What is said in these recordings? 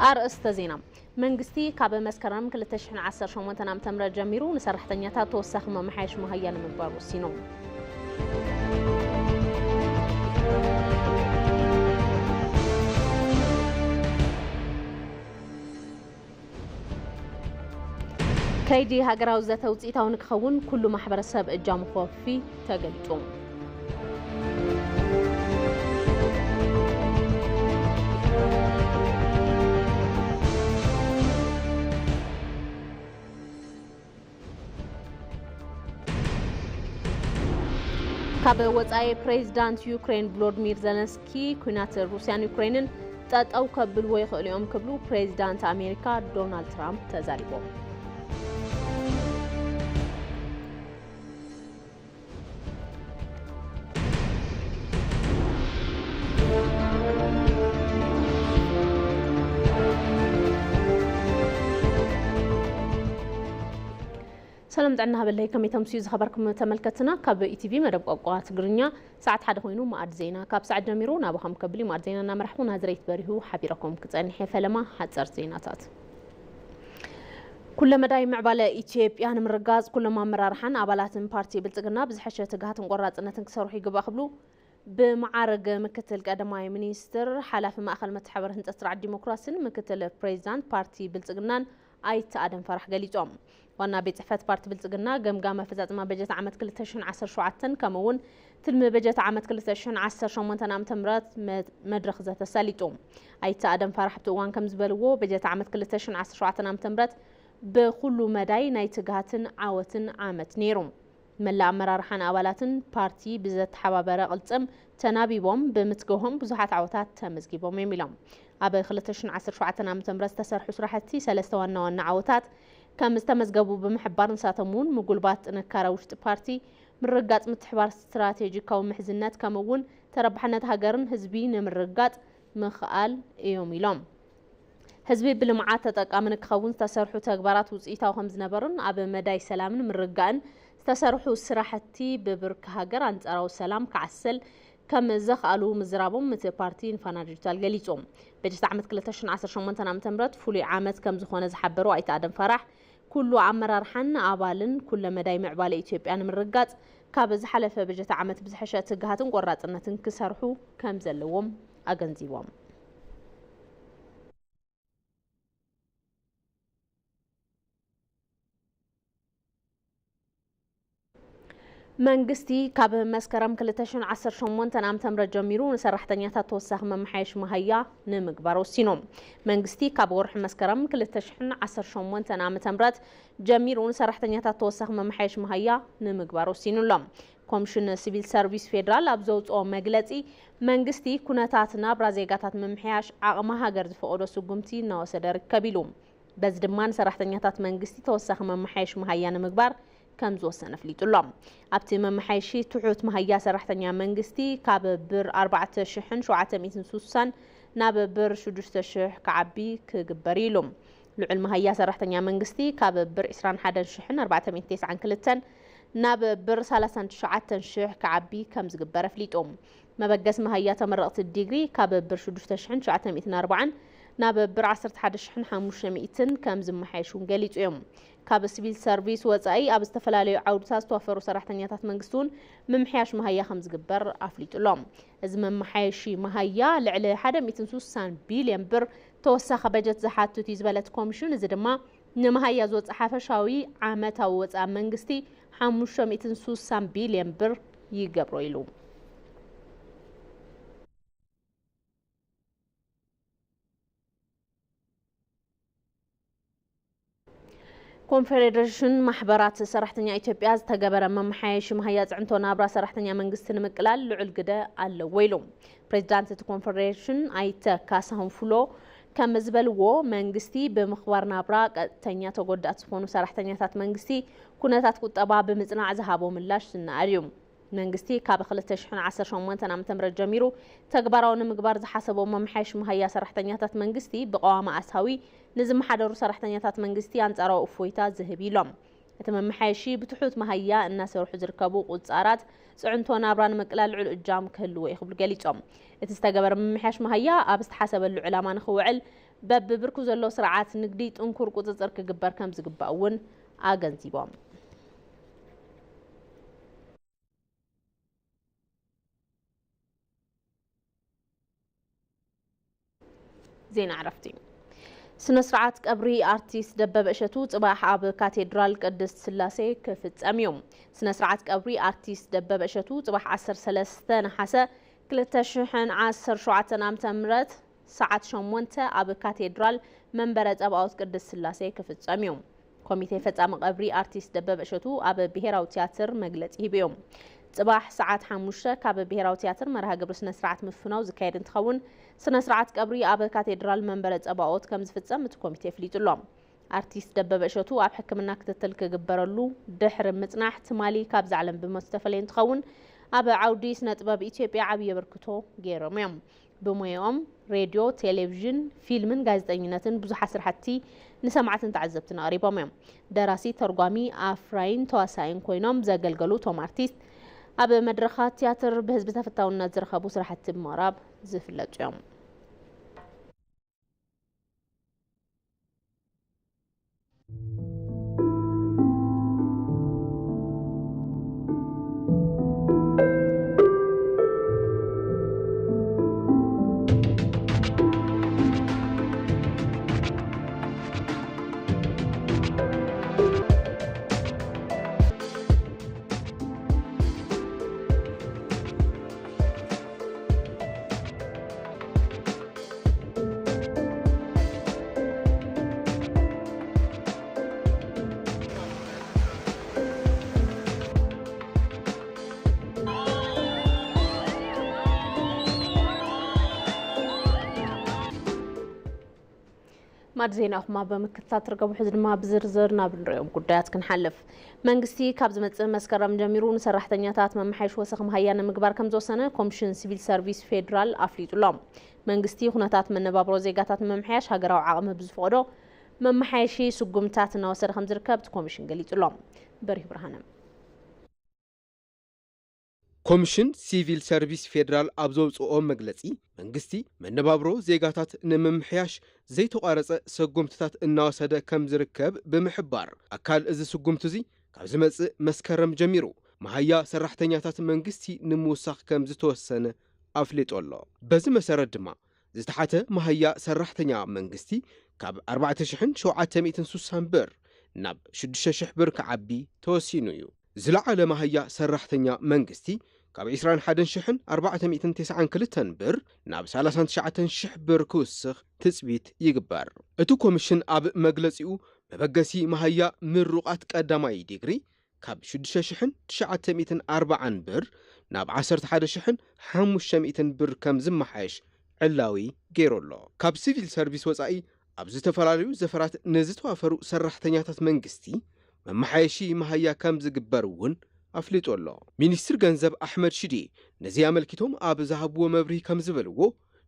ኣርእስተ ዜና። መንግስቲ ካብ መስከረም ክልተ ሽሕን ዓሰርተ ሸሞንተን ዓመተ ምህረት ጀሚሩ ንሰራሕተኛታት ተወሳኺ መመሓየሽ መሃያ ንምግባር ወሲኑ። ከይዲ ሃገራዊ ዘተ ውፅኢታዊ ንክኸውን ኩሉ ማሕበረሰብ እጃሙ ክወፊ ተገሊፁ። ካብ ወጻኢ፣ ፕሬዚዳንት ዩክሬን ቮሎዲሚር ዘለንስኪ፣ ኲናት ሩስያን ዩክሬንን ጠጠው ከብልዎ ይኽእሉ እዮም ክብሉ ፕሬዚዳንት ኣሜሪካ ዶናልድ ትራምፕ ተዛሪቦም። ሰላም ጥዕና ሃበለይ፣ ከመይ ተምስዩ ዝኸበርኩም ተመልከትና? ካብ ኢቲቪ መደብ ቋንቋ ትግርኛ ሰዓት ሓደ ኮይኑ መኣዲ ዜና። ካብ ሰዓት ጀሚሩ ናባኹም ከብል እዩ። መኣዲ ዜና እናመራሕኩ ናዝሬት በሪሁ ሓቢረኩም ክጸንሕ እየ። ፈለማ ሓጸርቲ ዜናታት። ኩለመዳይ ምዕባለ ኢትዮጵያ ንምርጋጽ ኩሎም ኣመራርሓን ኣባላትን ፓርቲ ብልጽግና ብዝሐሸ ትግሃትን ቆራጽነትን ክሰርሑ ይግባእ ክብሉ ብመዓርግ ምክትል ቀዳማይ ሚኒስትር ሓላፊ ማእኸል መተሓባበሪ ህንፀት ስርዓት ዲሞክራሲን ምክትል ፕሬዚዳንት ፓርቲ ብልጽግናን ኣይተ ኣደም ፋራሕ ገሊጾም። ዋና ቤት ጽሕፈት ፓርቲ ብልጽግና ገምጋም ኣፈጻጽማ በጀት ዓመት ክልተ ሽሕን ዓሰርተ ሸውዓተን ከምኡ እውን ትልሚ በጀት ዓመት ክልተ ሽሕን ዓሰርተ ሸሞንተን ዓመተ ምህረት መ-፣ መድረኽ ዘተ ኣሳሊጡ። ኣይተ ኣደም ፋራሕ ኣብቲ እዋን ከም ዝበልዎ፣ በጀት ዓመት ክልተ ሽሕን ዓሰርተ ሸውዓተን ዓመተ ምህረት ብኹሉ መዳይ ናይ ትግሃትን ዓወትን ዓመት ነይሩ። መላእ ኣመራርሓን ኣባላትን ፓርቲ ብዘተሓባበረ ቅልጽም ተናቢቦም ብምትግሆም ብዙሓት ዓወታት ተመዝጊቦም እዮም ኢሎም። ኣብ ክልተ ሽሕን ዓሰርተ ሸውዓተን ዓመተ ምህረት ዝተሰርሑ ስራሕቲ ሰለስተ ዋና ዋና ዓወታት ከም ዝተመዝገቡ ብምሕባር፣ ንሳቶም እውን ምጉልባት ጥንካረ ውሽጢ ፓርቲ፣ ምርግጋጽ ምትሕባር ስትራቴጂካዊ ምሕዝነት፣ ከምኡ እውን ተረባሕነት ሃገርን ህዝቢ ንምርግጋጽ ምኽኣል እዮም ኢሎም። ህዝቢ ብልምዓት ተጠቃሚ ንክኸውን ዝተሰርሑ ተግባራት ውፅኢታዊ ከም ዝነበሩን ኣብ መዳይ ሰላምን ምርግጋእን ዝተሰርሑ ስራሕቲ ብብርኪ ሃገር ኣንፃራዊ ሰላም ክዓስል ከም ዘኽኣሉ ምዝራቦም እቲ ፓርቲ ንፋና ዲጂታል ገሊጹ። በጀት ዓመት ክልተ ሽሕን ዓሰርተ ሸሞንተን ዓመተ ምህረት ፍሉይ ዓመት ከም ዝኾነ ዝሓበሩ ኣይተ ኣደም ፋራሕ፣ ኩሉ ኣመራርሓን ኣባልን ኩለ መዳይ ምዕባለ ኢትዮጵያ ንምርጋጽ ካብ ዝሓለፈ በጀት ዓመት ብዝሐሸ ትግሃትን ቆራጽነትን ክሰርሑ ከም ዘለዎም ኣገንዚቦም። መንግስቲ ካብ መስከረም ክልተ ሽሕን ዓሰርተ ሸሞንተን ዓመተ ምህረት ጀሚሩ ንሰራሕተኛታት ተወሳኺ መመሓየሺ መሃያ ንምግባር ወሲኑ። መንግስቲ ካብ ወርሒ መስከረም ክልተ ሽሕን ዓሰርተ ሸሞንተን ዓመተ ምህረት ጀሚሩ ንሰራሕተኛታት ተወሳኺ መመሓየሺ መሃያ ንምግባር ወሲኑ ኣሎ። ኮሚሽን ሲቪል ሰርቪስ ፌዴራል ኣብ ዘውፅኦ መግለፂ፣ መንግስቲ ኩነታት ናብራ ዜጋታት ምምሕያሽ ዓቕሚ ሃገር ዝፈቐዶ ስጉምቲ እናወሰደ ይርከብ ኢሉ። በዚ ድማ ንሰራሕተኛታት መንግስቲ ተወሳኺ መመሓየሺ መሃያ ንምግባር ከም ዝወሰነ ኣፍሊጡ ኣሎ። ኣብቲ መመሓየሺ ትሑት መሃያ ሰራሕተኛ መንግስቲ ካብ ብር ኣርባዕተ ሽሕን ሸውዓተ ሚእትን ስሳን ናብ ብር ሽዱሽተ ሽሕ ክዓቢ ክግበር ኢሉ። ልዑል መሃያ ሰራሕተኛ መንግስቲ ካብ ብር ዕስራን ሓደን ሽሕን ኣርባዕተ ሚእትን ተስዓን ክልተን ናብ ብር ሰላሳን ትሽዓተን ሽሕ ክዓቢ ከም ዝግበር ኣፍሊጡ። መበገሲ መሃያ ተመረቕቲ ዲግሪ ካብ ብር ሽዱሽተ ሽሕን ትሽዓተ ሚእትን ኣርባዓን ናብ ብር ዓሰርተ ሓደ ሽሕን ሓሙሽተ ሚእትን ከም ዝመሓየሽ እውን ገሊጹ እዮም። ካብ ሲቪል ሰርቪስ ወጻኢ ኣብ ዝተፈላለዩ ዓውድታት ዝተዋፈሩ ሰራሕተኛታት መንግስቲ እውን ምምሕያሽ መሃያ ከም ዝግበር ኣፍሊጡ ኣሎ። እዚ መመሓየሺ መሃያ ልዕሊ ሓደ ሚእትን ስሳን ቢልዮን ብር ተወሳኺ በጀት ዝሓትት እዩ ዝበለት ኮሚሽን፣ እዚ ድማ ንመሃያ ዝወጽእ ሓፈሻዊ ዓመታዊ ወጻኢ መንግስቲ ሓሙሽተ ሚእትን ስሳን ቢልዮን ብር ይገብሮ ኢሉ። ኮንፌዴሬሽን ማሕበራት ሰራሕተኛ ኢትዮጵያ ዝተገበረ መመሓየሺ መሃያ ጽዕንቶ ናብራ ሰራሕተኛ መንግስቲ ንምቅላል ልዑል ግደ ኣለዎ ኢሉ። ፕሬዚዳንት እቲ ኮንፌዴሬሽን ኣይተ ካሳሁን ፍሎ ከም ዝበልዎ፣ መንግስቲ ብምኽባር ናብራ ቀጥተኛ ተጎዳእቲ ዝኾኑ ሰራሕተኛታት መንግስቲ ኩነታት ቁጠባ ብምጽናዕ ዝሃቦ ምላሽ ዝነኣድ እዩ። መንግስቲ ካብ ክልተ ሽሕን ዓሰርተ ሸሞንተን ዓመተ ምህረት ጀሚሩ ተግባራዊ ንምግባር ዝሓሰቦ መመሓየሺ መሃያ ሰራሕተኛታት መንግስቲ ብቀዋሚ ኣሳዊ ንዝመሓደሩ ሰራሕተኛታት መንግስቲ ኣንጻራዊ እፎይታ ዝህብ ኢሎም። እቲ መመሓየሺ ብትሑት መሃያ እናሰርሑ ዝርከቡ ቁጻራት ጽዕንቶ ናብራ ንምቅላል ልዑል እጃም ክህልዎ እዩ ክብሉ ገሊጾም። እቲ ዝተገበረ ምምሕያሽ መሃያ ኣብ ዝተሓሰበሉ ዕላማ ንክውዕል በብብርኩ ዘሎ ስርዓት ንግዲ ጥንኩር ቁፅፅር ክግበር ከም ዝግባእ እውን ኣገንዚቦም። ዜና ዕረፍቲ። ስነ ስርዓት ቀብሪ ኣርቲስት ደበበ እሸቱ ጽባሕ ኣብ ካቴድራል ቅድስት ስላሴ ክፍጸም እዩ። ስነ ስርዓት ቀብሪ ኣርቲስት ደበበ እሸቱ ጽባሕ ዓሰርተ ሰለስተ ነሓሰ ክልተ ሽሕን ዓሰርተ ሸውዓተን ዓመተ ምህረት ሰዓት ሸሞንተ ኣብ ካቴድራል መንበረ ጸባኦት ቅድስት ስላሴ ክፍጸም እዩ። ኮሚቴ ፈጻሚ ቀብሪ ኣርቲስት ደበበ እሸቱ ኣብ ብሄራዊ ቲያትር መግለጺ ሂቡ እዩ። ጽባሕ ሰዓት ሓሙሽተ ካብ ብሄራዊ ቲያትር መርሃ ግብሪ ስነ ስርዓት ምፍናው ዝካየድ እንትኸውን፣ ስነ ስርዓት ቀብሪ ኣብ ካቴድራል መንበረ ጸባኦት ከም ዝፍጸም እቲ ኮሚቴ ኣፍሊጡ ኣሎ። ኣርቲስት ደበበ እሸቱ ኣብ ሕክምና ክትትል ክግበረሉ ድሕሪ ምጽናሕ፣ ትማሊ ካብዚ ዓለም ብሞት ዝተፈለየ እንትኸውን፣ ኣብ ዓውዲ ስነ ጥበብ ኢትዮጵያ ዓብዪ ኣበርክቶ ገይሮም እዮም። ብሞያኦም ሬድዮ፣ ቴሌቪዥን፣ ፊልምን ጋዜጠኝነትን ብዙሓት ስራሕቲ ንሰማዕትን ተዓዘብትን ኣቕሪቦም እዮም። ደራሲ፣ ተርጓሚ፣ ኣፍራይን ተዋሳኢን ኮይኖም ዘገልገሉ እቶም ኣርቲስት፣ ኣብ መድረኻት ቲያትር ብህዝቢ ተፈታውነት ዝረኸቡ ስራሕቲ ብምቕራብ ዝፍለጡ እዮም። ማድ ዜናኹም ኣብ ምክትታል ትርከቡ። ሕዚ ድማ ብዝርዝር ናብ ንሪኦም ጉዳያት ክንሓልፍ። መንግስቲ ካብ ዝመጽእ መስከረም ጀሚሩ ንሰራሕተኛታት መመሓየሽ ወሰኽ መሃያ ንምግባር ከም ዝወሰነ ኮሚሽን ሲቪል ሰርቪስ ፌዴራል ኣፍሊጡ ኣሎ። መንግስቲ ኩነታት መነባብሮ ዜጋታት ንምምሕያሽ ሃገራዊ ዓቕሚ ብዝፈቕዶ መመሓየሺ ስጉምታት እናወሰደ ከም ዝርከብ እቲ ኮሚሽን ገሊጹ ኣሎ። በሪሁ ብርሃነ። ኮሚሽን ሲቪል ሰርቪስ ፌዴራል ኣብ ዘውፅኦ መግለፂ፣ መንግስቲ መነባብሮ ዜጋታት ንምምሕያሽ ዘይተቋረፀ ሰጉምትታት እናወሰደ ከም ዝርከብ ብምሕባር፣ ኣካል እዚ ስጉምቲ እዚ ካብ ዝመፅእ መስከረም ጀሚሩ መሃያ ሰራሕተኛታት መንግስቲ ንምውሳኽ ከም ዝተወሰነ ኣፍሊጡ ኣሎ። በዚ መሰረት ድማ ዝተሓተ መሃያ ሰራሕተኛ መንግስቲ ካብ ኣርባዕተ ሽሕን ሸውዓተ ሚእትን ስሳን ብር ናብ ሽዱሽተ ሽሕ ብር ክዓቢ ተወሲኑ እዩ። ዝለዓለ መሃያ ሰራሕተኛ መንግስቲ ካብ ዕስራን ሓደን ሽሕን ኣርባዕተ ሚእትን ተስዓን ክልተን ብር ናብ ሰላሳን ትሽዓተን ሽሕ ብር ክውስኽ ትጽቢት ይግበር። እቲ ኮሚሽን ኣብ መግለጺኡ፣ መበገሲ መሃያ ምሩቓት ቀዳማይ ዲግሪ ካብ ሽዱሽተ ሽሕን ትሽዓተ ሚእትን ኣርባዓን ብር ናብ ዓሰርተ ሓደ ሽሕን ሓሙሽተ ሚእትን ብር ከም ዝመሓየሽ ዕላዊ ገይሩ ኣሎ። ካብ ሲቪል ሰርቪስ ወጻኢ ኣብ ዝተፈላለዩ ዘፈራት ንዝተዋፈሩ ሰራሕተኛታት መንግስቲ መመሓየሺ መሃያ ከም ዝግበር እውን ኣፍሊጡ ኣሎ። ሚኒስትር ገንዘብ ኣሕመድ ሽዴ ነዚ ኣመልኪቶም ኣብ ዝሃብዎ መብርሂ ከም ዝበልዎ፣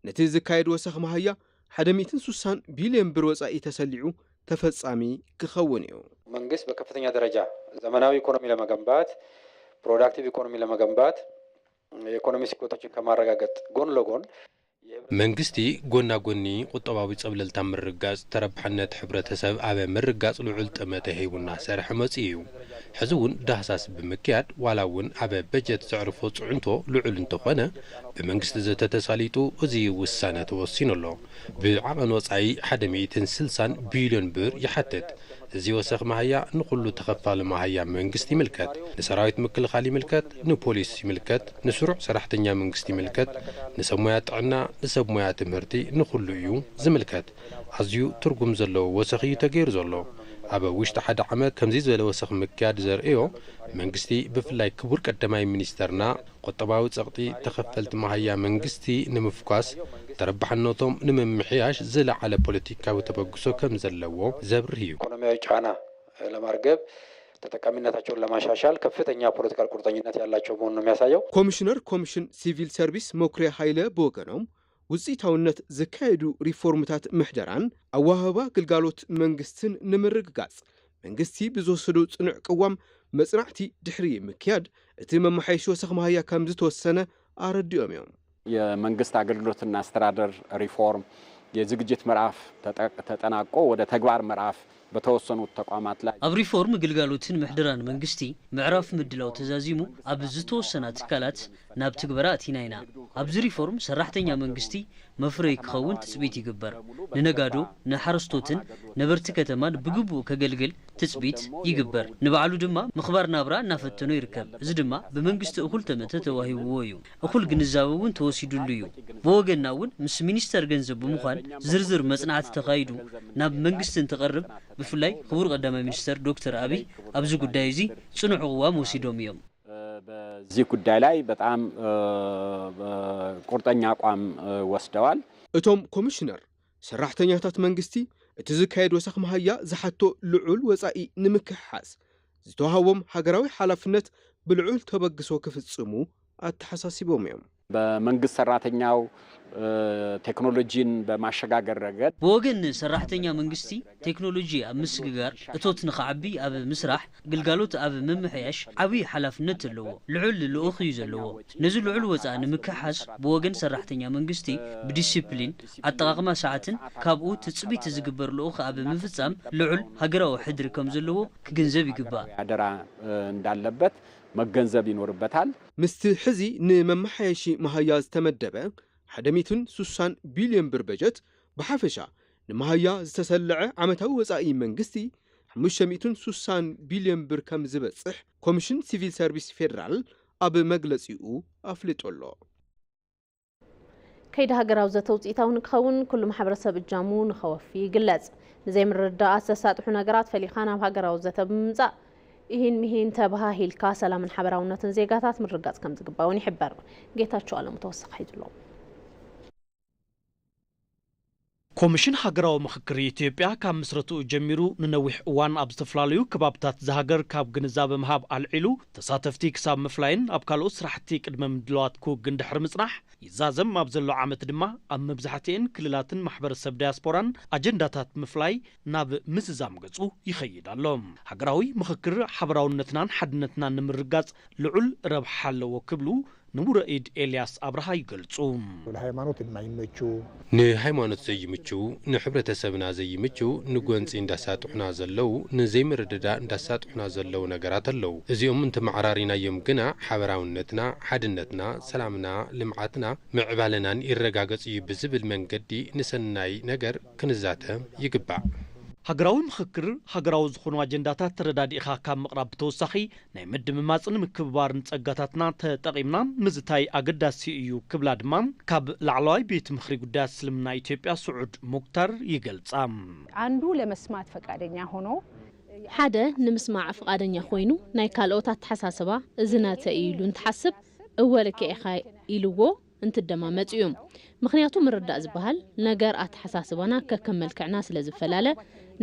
ነቲ ዝካየድ ወሰኽ መሃያ ሓደ ሚእትን ስሳን ቢልዮን ብር ወጻኢ ተሰሊዑ ተፈጻሚ ክኸውን እዩ። መንግስት በከፍተኛ ደረጃ ዘመናዊ ኢኮኖሚ ለመገንባት፣ ፕሮዳክቲቭ ኢኮኖሚ ለመገንባት፣ የኢኮኖሚ ስኬቶችን ከማረጋገጥ ጎን ለጎን መንግስቲ ጎና ጎኒ ቁጠባዊ ጸብለልታ ምርጋጽ፣ ተረባሕነት ሕብረተሰብ ኣብ ምርጋጽ ልዑል ጠመተ ሂቡ እናሰርሐ መጺኡ እዩ። ሕዚ እውን ዳህሳስ ብምክያድ፣ ዋላ እውን ኣብ በጀት ዘዕርፎ ጽዕንቶ ልዑል እንተኾነ፣ ብመንግስቲ ዘተ ተሳሊጡ እዚ ውሳነ ተወሲኑ ኣሎ። ብዓቐን ወጻኢ ሓደ ሚእትን ስልሳን ቢልዮን ብር ይሓትት። እዚ ወሰኽ መሃያ ንኹሉ ተኸፋሊ መሃያ መንግስቲ ይምልከት። ንሰራዊት ምክልኻል ይምልከት፣ ንፖሊስ ይምልከት፣ ንስሩዕ ሰራሕተኛ መንግስቲ ይምልከት፣ ንሰብ ሞያ ጥዕና፣ ንሰብ ሞያ ትምህርቲ፣ ንኹሉ እዩ ዝምልከት። ኣዝዩ ትርጉም ዘለዎ ወሰኽ እዩ ተገይሩ ዘሎ። ኣብ ውሽጢ ሓደ ዓመት ከምዚ ዝበለ ወሰኽ ምክያድ ዘርእዮ፣ መንግስቲ ብፍላይ ክቡር ቀዳማይ ሚኒስተርና ቁጠባዊ ጸቕጢ ተኸፈልቲ መሃያ መንግስቲ ንምፍኳስ፣ ተረባሕነቶም ንምምሕያሽ ዝለዓለ ፖለቲካዊ ተበግሶ ከም ዘለዎ ዘብርህ እዩ። ኢኮኖሚያዊ ጫና ለማርገብ፣ ተጠቃሚነታቸውን ለማሻሻል ከፍተኛ ፖለቲካል ቁርጠኝነት ያላቸው መሆኑን ነው የሚያሳየው። ኮሚሽነር ኮሚሽን ሲቪል ሰርቪስ መኩሪያ ሃይለ ብወገኖም፣ ውፅኢታውነት ዝካየዱ ሪፎርምታት ምሕደራን ኣወሃህባ ግልጋሎት መንግስትን ንምርግጋጽ መንግስቲ ብዝወሰዶ ጽኑዕ ቅዋም መጽናዕቲ ድሕሪ ምክያድ እቲ መመሓየሺ ወሰኽ መሃያ ከም ዝተወሰነ ኣረዲኦም እዮም። የመንግስት አገልግሎትና አስተዳደር ሪፎርም፣ የዝግጅት ምዕራፍ ተጠናቆ ወደ ተግባር ምዕራፍ በተወሰኑት ተቋማት ላይ ኣብ ሪፎርም ግልጋሎትን ምሕደራን መንግስቲ ምዕራፍ ምድላው ተዛዚሙ ኣብ ዝተወሰና ትካላት ናብ ትግበራ ኣቲና ኢና። ኣብዚ ሪፎርም ሰራሕተኛ መንግስቲ መፍረይ ክኸውን ትፅቢት ይግበር። ንነጋዶ፣ ንሓረስቶትን ነበርቲ ከተማን ብግቡእ ከገልግል ትፅቢት ይግበር። ንባዕሉ ድማ ምኽባር ናብራ እናፈተኖ ይርከብ። እዚ ድማ ብመንግስቲ እኹል ተመተ ተዋሂብዎ እዩ። እኹል ግንዛበ እውን ተወሲዱሉ እዩ። ብወገንና እውን ምስ ሚኒስተር ገንዘብ ብምዃን ዝርዝር መፅናዕቲ ተኻይዱ ናብ መንግስቲ እንትቐርብ ብፍላይ ክቡር ቀዳማይ ሚኒስተር ዶክተር ኣብይ ኣብዚ ጉዳይ እዚ ፅኑዕ ቅዋም ወሲዶም እዮም። በዚህ ጉዳይ ላይ በጣም ቁርጠኛ አቋም ወስደዋል። እቶም ኮሚሽነር ሰራሕተኛታት መንግስቲ እቲ ዝካየድ ወሰኽ መሃያ ዝሓቶ ልዑል ወፃኢ ንምክሕሓስ ዝተዋሃቦም ሃገራዊ ሓላፍነት ብልዑል ተበግሶ ክፍፅሙ ኣተሓሳሲቦም እዮም። በመንግስት ሰራተኛው ቴክኖሎጂን በማሸጋገር ረገድ ብወገን ሰራሕተኛ መንግስቲ ቴክኖሎጂ ኣብ ምስግጋር እቶት ንኽዓቢ ኣብ ምስራሕ ግልጋሎት ኣብ ምምሕያሽ ዓብዪ ሓላፍነት ኣለዎ። ልዑል ልኡኽ እዩ ዘለዎ። ነዚ ልዑል ወፃኢ ንምክሓስ ብወገን ሰራሕተኛ መንግስቲ ብዲሲፕሊን ኣጠቓቕማ ሰዓትን ካብኡ ትፅቢት ዝግበር ልኡኽ ኣብ ምፍፃም ልዑል ሃገራዊ ሕድሪ ከም ዘለዎ ክግንዘብ ይግባእ። ኣደራ እንዳለበት መገንዘብ ይኖርበታል። ምስቲ ሕዚ ንመመሓየሺ መሃያ ዝተመደበ ሓደ ሚእትን ሱሳን ቢልዮን ብር በጀት ብሓፈሻ ንመሃያ ዝተሰለዐ ዓመታዊ ወፃኢ መንግስቲ ሓሙሽተ ሚእትን ሱሳን ቢልዮን ብር ከም ዝበፅሕ ኮሚሽን ሲቪል ሰርቪስ ፌደራል ኣብ መግለፂኡ ኣፍሊጡ ኣሎ። ከይዲ ሃገራዊ ዘተ ውፅኢታዊ ንክኸውን ኩሉ ማሕበረሰብ እጃሙ ንኸወፊ ይግለፅ። ንዘይምርድዳኣት ዘሳጥሑ ነገራት ፈሊኻ ናብ ሃገራዊ ዘተ ብምምፃእ ኢሂን ሚሂን ተበሃሂልካ ሰላምን ሓበራውነትን ዜጋታት ምርጋፅ ከም ዝግባእ እውን ይሕበር። ጌታቸው ኣለሙ ተወሳኺ ሒዙ ኣሎ። ኮሚሽን ሃገራዊ ምኽክር ኢትዮጵያ ካብ ምስረትኡ ጀሚሩ ንነዊሕ እዋን ኣብ ዝተፈላለዩ ከባብታት ዝሃገር ካብ ግንዛበ ምሃብ ኣልዒሉ ተሳተፍቲ ክሳብ ምፍላይን ኣብ ካልኦት ስራሕቲ ቅድመ ምድላዋት ክውግን ድሕሪ ምጽናሕ ይዛዘም ኣብ ዘሎ ዓመት ድማ ኣብ መብዛሕትኤን ክልላትን ማሕበረሰብ ዳያስፖራን ኣጀንዳታት ምፍላይ ናብ ምዝዛም ገጹ ይኸይድ ኣሎ። ሃገራዊ ምኽክር ሓበራውነትናን ሓድነትናን ንምርጋጽ ልዑል ረብሓ ኣለዎ ክብሉ ንቡረ ኢድ ኤልያስ ኣብርሃ ይገልጹ። ለሃይማኖት የማይመቹ ንሃይማኖት ዘይምችው፣ ንሕብረተሰብና ዘይምችው፣ ንጎንጺ እንዳሳጥሑና ዘለዉ፣ ንዘይምርድዳእ እንዳሳጥሑና ዘለዉ ነገራት ኣለዉ። እዚኦም እንተመዓራሪናዮም ግና ሓበራውነትና፣ ሓድነትና፣ ሰላምና፣ ልምዓትና፣ ምዕባለናን ይረጋገጽ እዩ ብዝብል መንገዲ ንሰናይ ነገር ክንዛተ ይግባእ። ሃገራዊ ምኽክር ሃገራዊ ዝኾኑ ኣጀንዳታት ተረዳዲእኻ ካብ ምቕራብ ብተወሳኺ ናይ ምድምማፅን ምክብባርን ፀጋታትና ተጠቒምና ምዝታይ ኣገዳሲ እዩ ክብላ ድማ ካብ ላዕለዋይ ቤት ምኽሪ ጉዳያት እስልምና ኢትዮጵያ ስዑድ ሙክታር ይገልፃ። አንዱ ለመስማት ፈቃደኛ ሆኖ ሓደ ንምስማዕ ፍቓደኛ ኮይኑ ናይ ካልኦት ኣተሓሳስባ እዚ ናተይ እዩ ኢሉ እንትሓስብ እወ ልክዕ ኢኻ ኢልዎ እንትደማመፅ እዩ። ምኽንያቱ ምርዳእ ዝበሃል ነገር ኣተሓሳስባና ከከም መልክዕና ስለ ዝፈላለ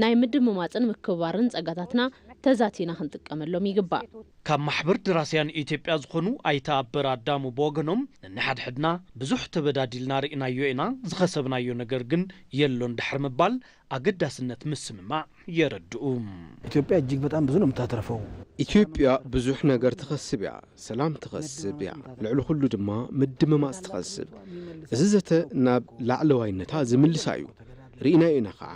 ናይ ምድምማፅን ምክብባርን ፀጋታትና ተዛቲና ክንጥቀመሎም ይግባእ። ካብ ማሕበር ደራሲያን ኢትዮጵያ ዝኾኑ ኣይተ ኣበር ኣዳሙ ብወገኖም ነንሓድሕድና ብዙሕ ተበዳዲልና ርኢናዮ ኢና፣ ዝኸሰብናዮ ነገር ግን የሎን ድሕሪ ምባል ኣገዳስነት ምስምማዕ የረድኡ። ኢትዮጵያ እጅግ በጣም ብዙ ነው የምታተርፈው። ኢትዮጵያ ብዙሕ ነገር ትኸስብ እያ። ሰላም ትኸስብ እያ። ልዕሊ ኩሉ ድማ ምድምማፅ ትኸስብ። እዚ ዘተ ናብ ላዕለዋይነታ ዝምልሳ እዩ። ርኢናዮ ኢና ኸዓ።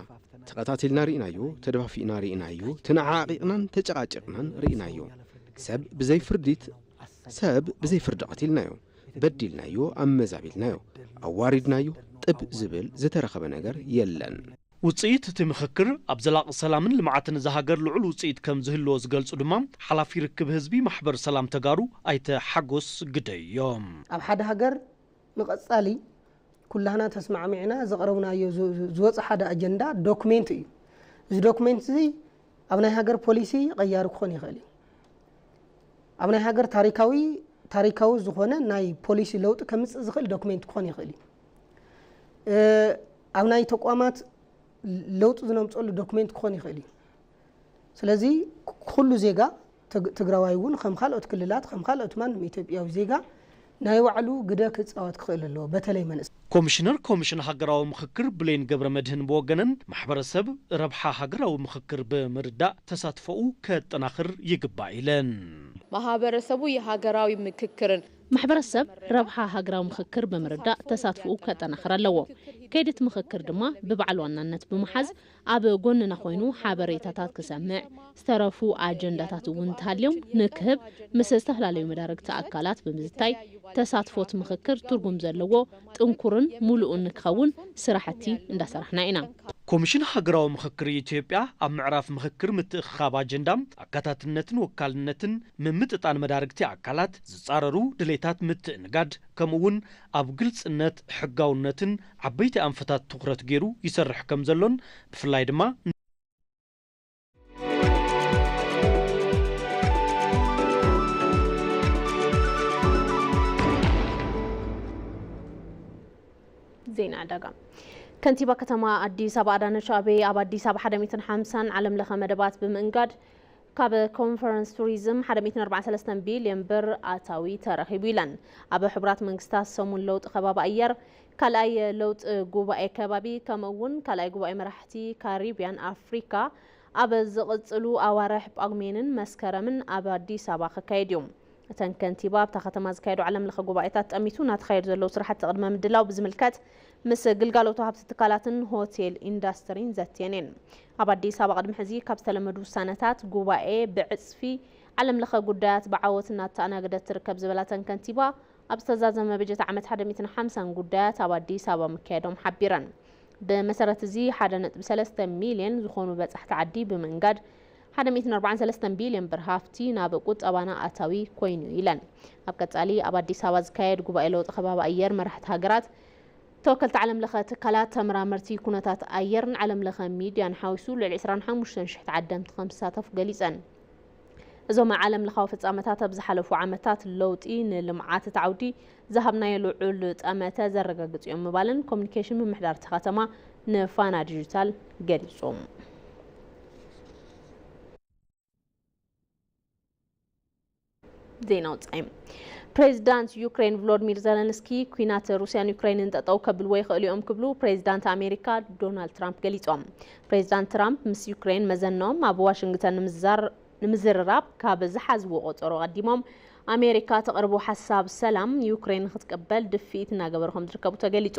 ተቐታቲልና ርኢናዮ፣ ተደፋፊእና ርኢናዮ፣ ተነዓቒቕናን ተጨቓጪቕናን ርኢናዮ። ሰብ ብዘይ ፍርዲት ሰብ ብዘይ ፍርዲ ቀቲልናዮ፣ በዲልናዮ፣ ኣመዛቢልናዮ፣ ኣዋሪድናዮ፣ ጥብ ዝብል ዝተረኸበ ነገር የለን። ውፅኢት እቲ ምኽክር ኣብ ዘላቒ ሰላምን ልምዓትን እዛ ሃገር ልዑል ውፅኢት ከም ዝህልዎ ዝገልፁ ድማ ሓላፊ ርክብ ህዝቢ ማሕበር ሰላም ተጋሩ ኣይተ ሓጎስ ግደይ እዮም። ኣብ ሓደ ሃገር ንቐፃሊ ኩላህና ተስማዕሚዕና ዘቕረብናዮ ዝወፀ ሓደ ኣጀንዳ ዶክሜንት እዩ። እዚ ዶክሜንት እዚ ኣብ ናይ ሃገር ፖሊሲ ቀያሪ ክኾን ይኽእል እዩ። ኣብ ናይ ሃገር ታሪካዊ ታሪካዊ ዝኾነ ናይ ፖሊሲ ለውጢ ከምፅእ ዝኽእል ዶክሜንት ክኾን ይኽእል እዩ። ኣብ ናይ ተቋማት ለውጢ ዝነምፀሉ ዶክሜንት ክኾን ይኽእል እዩ። ስለዚ ኩሉ ዜጋ ትግራዋይ እውን ከም ካልኦት ክልላት ከም ካልኦት ማንም ኢትዮጵያዊ ዜጋ ናይ ባዕሉ ግደ ክፃወት ክኽእል ኣለዎ። በተለይ መንእሰይ። ኮሚሽነር ኮሚሽን ሃገራዊ ምኽክር ብሌን ገብረ መድህን ብወገነን ማሕበረሰብ ረብሓ ሃገራዊ ምኽክር ብምርዳእ ተሳትፎኡ ከጠናኽር ይግባእ ኢለን። ማህበረሰቡ የሃገራዊ ምክክርን ማሕበረሰብ ረብሓ ሃገራዊ ምኽክር ብምርዳእ ተሳትፎኡ ከጠናኽር ኣለዎ። ከይዲ እቲ ምኽክር ድማ ብበዓል ዋናነት ብምሓዝ ኣብ ጎንና ኮይኑ ሓበሬታታት ክሰምዕ፣ ዝተረፉ ኣጀንዳታት እውን እንተሃልዮም ንክህብ ምስ ዝተፈላለዩ መዳርግቲ ኣካላት ብምዝታይ ተሳትፎ እቲ ምኽክር ትርጉም ዘለዎ፣ ጥንኩርን ምሉእን ንክኸውን ስራሕቲ እንዳሰራሕና ኢና። ኮሚሽን ሃገራዊ ምኽክር ኢትዮጵያ ኣብ ምዕራፍ ምኽክር ምትእኽኻብ ኣጀንዳ፣ ኣካታትነትን ወካልነትን፣ ምምጥጣን መዳርግቲ ኣካላት፣ ዝጻረሩ ድሌታት ምትእንጋድ፣ ከምኡ እውን ኣብ ግልጽነት፣ ሕጋውነትን ዓበይቲ ኣንፈታት ትኹረት ገይሩ ይሰርሕ ከም ዘሎን ብፍላይ ድማ ዜና ዕዳጋ። ከንቲባ ከተማ ኣዲስ ኣበባ ኣዳነች ኣቤቤ ኣብ ኣዲስ ኣበባ ሓደ ሚእትን ሓምሳን ዓለም ለኸ መደባት ብምእንጋድ ካብ ኮንፈረንስ ቱሪዝም ሓደ ሚእትን ኣርባዓን ሰለስተን ቢልዮን ብር ኣታዊ ተረኺቡ ኢለን። ኣብ ሕቡራት መንግስታት ሰሙን ለውጢ ከባቢ ኣየር፣ ካልኣይ ለውጢ ጉባኤ ከባቢ፣ ከምኡ እውን ካልኣይ ጉባኤ መራሕቲ ካሪብያን ኣፍሪካ ኣብ ዝቕጽሉ ኣዋርሕ ጳጉሜንን መስከረምን ኣብ ኣዲስ ኣበባ ክካየድ እዩ። እተን ከንቲባ ኣብታ ከተማ ዝካየዱ ዓለም ለኸ ጉባኤታት ጠሚቱ እናተኻየዱ ዘለዉ ስራሕቲ ቅድመ ምድላው ብዝምልከት ምስ ግልጋሎት ወሃብቲ ትካላትን ሆቴል ኢንዳስትሪን ዘትየን እየን። ኣብ ኣዲስ ኣበባ ቅድሚ ሕዚ ካብ ዝተለመዱ ውሳነታት ጉባኤ ብዕጽፊ ዓለም ለኸ ጉዳያት ብዓወት እናተኣናገደት ትርከብ ዝበላ እተን ከንቲባ፣ ኣብ ዝተዛዘመ በጀት ዓመት ሓደ ሚእትን ሓምሳን ጉዳያት ኣብ ኣዲስ ኣበባ ምክያዶም ሓቢረን። ብመሰረት እዚ ሓደ ነጥቢ ሰለስተ ሚልዮን ዝኾኑ በጻሕቲ ዓዲ ብምእንጋድ ሓደ ሚእትን ኣርባዓን ሰለስተን ቢልዮን ብር ሃፍቲ ናብ ቁጠባና ኣታዊ ኮይኑ ኢለን። ኣብ ቀጻሊ ኣብ ኣዲስ ኣበባ ዝካየድ ጉባኤ ለውጢ ከባቢ ኣየር መራሕቲ ሃገራት፣ ተወከልቲ ዓለም ለኸ ትካላት፣ ተመራመርቲ ኩነታት ኣየርን ዓለም ለኸ ሚድያን ሓዊሱ ልዕሊ ዕስራን ሓሙሽተን ሽሕ ተዓደምቲ ከም ዝሳተፉ ገሊጸን። እዞም ዓለም ለኻዊ ፍጻመታት ኣብ ዝሓለፉ ዓመታት ለውጢ ንልምዓት እቲ ዓውዲ ዝሃብናዮ ልዑል ጠመተ ዘረጋግጹ እዮም ምባልን ኮሚኒኬሽን ምምሕዳር እታ ከተማ ንፋና ዲጂታል ገሊጹ። ዜና ወጻኢ። ፕሬዚዳንት ዩክሬን ቮሎዲሚር ዘለንስኪ፣ ኲናት ሩስያን ዩክሬንን ጠጠው ከብልዎ ይኽእሉ እዮም ክብሉ ፕሬዚዳንት ኣሜሪካ ዶናልድ ትራምፕ ገሊጾም። ፕሬዚዳንት ትራምፕ ምስ ዩክሬን መዘንኦም ኣብ ዋሽንግተን ንምዝዛር-፣ ንምዝርራብ ካብ ዝሓዝዎ ቆጸሮ ቀዲሞም፣ ኣሜሪካ ተቕርቦ ሓሳብ ሰላም ዩክሬን ንክትቅበል ድፍኢት እናገበሩ ከም ዝርከቡ ተገሊጹ።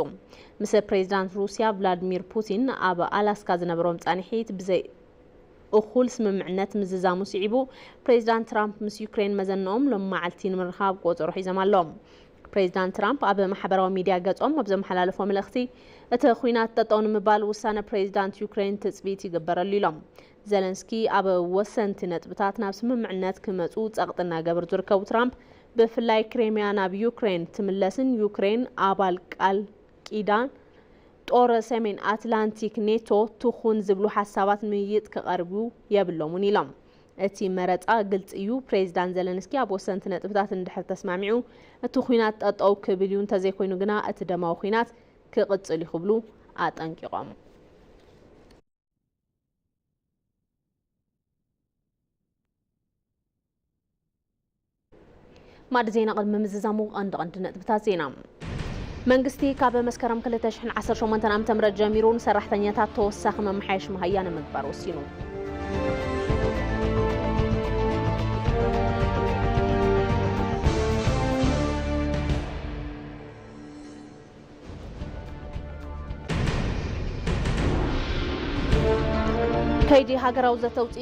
ምስ ፕሬዚዳንት ሩስያ ቭላድሚር ፑቲን ኣብ ኣላስካ ዝነበሮም ጻንሒት ብዘይ እኹል ስምምዕነት ምዝዛሙ ስዒቡ፣ ፕሬዚዳንት ትራምፕ ምስ ዩክሬን መዘንኦም ሎም መዓልቲ ንምርኻብ ቆጸሮ ሒዞም ኣለዉ። ፕሬዚዳንት ትራምፕ ኣብ ማሕበራዊ ሚድያ ገጾም ኣብ ዘመሓላለፎ መልእኽቲ፣ እቲ ኲናት ጠጠው ንምባል ውሳነ ፕሬዚዳንት ዩክሬን ትጽቢት ይግበረሉ ኢሎም። ዘለንስኪ ኣብ ወሰንቲ ነጥብታት ናብ ስምምዕነት ክመጹ ጸቕጢ እናገበሩ ዝርከቡ ትራምፕ፣ ብፍላይ ክሬምያ ናብ ዩክሬን ትምለስን ዩክሬን ኣባል ቃል ኪዳን ጦር ሰሜን ኣትላንቲክ ኔቶ ትኹን ዝብሉ ሓሳባት ንምይይጥ ክቐርቡ የብሎምን ኢሎም። እቲ መረጻ ግልጺ እዩ። ፕሬዚዳንት ዘለንስኪ ኣብ ወሰንቲ ነጥብታት እንድሕር ተስማሚዑ፣ እቲ ኲናት ጠጠው ክብል እዩ፣ እንተዘይኮይኑ ግና እቲ ደማዊ ኲናት ክቕጽል እዩ ክብሉ ኣጠንቂቖም። ማዕዲ ዜና ቅድሚ ምዝዛሙ ቀንዲ ቀንዲ ነጥብታት ዜና። መንግስቲ ካብ መስከረም ክልተ ሽሕን ዓሰርተ ሸሞንተን ዓመተ ምህረት ጀሚሩ ንሰራሕተኛታት ተወሳኺ መመሓየሺ መሃያ ንምግባር ወሲኑ። ከይዲ ሃገራዊ ዘተ ውፅኢት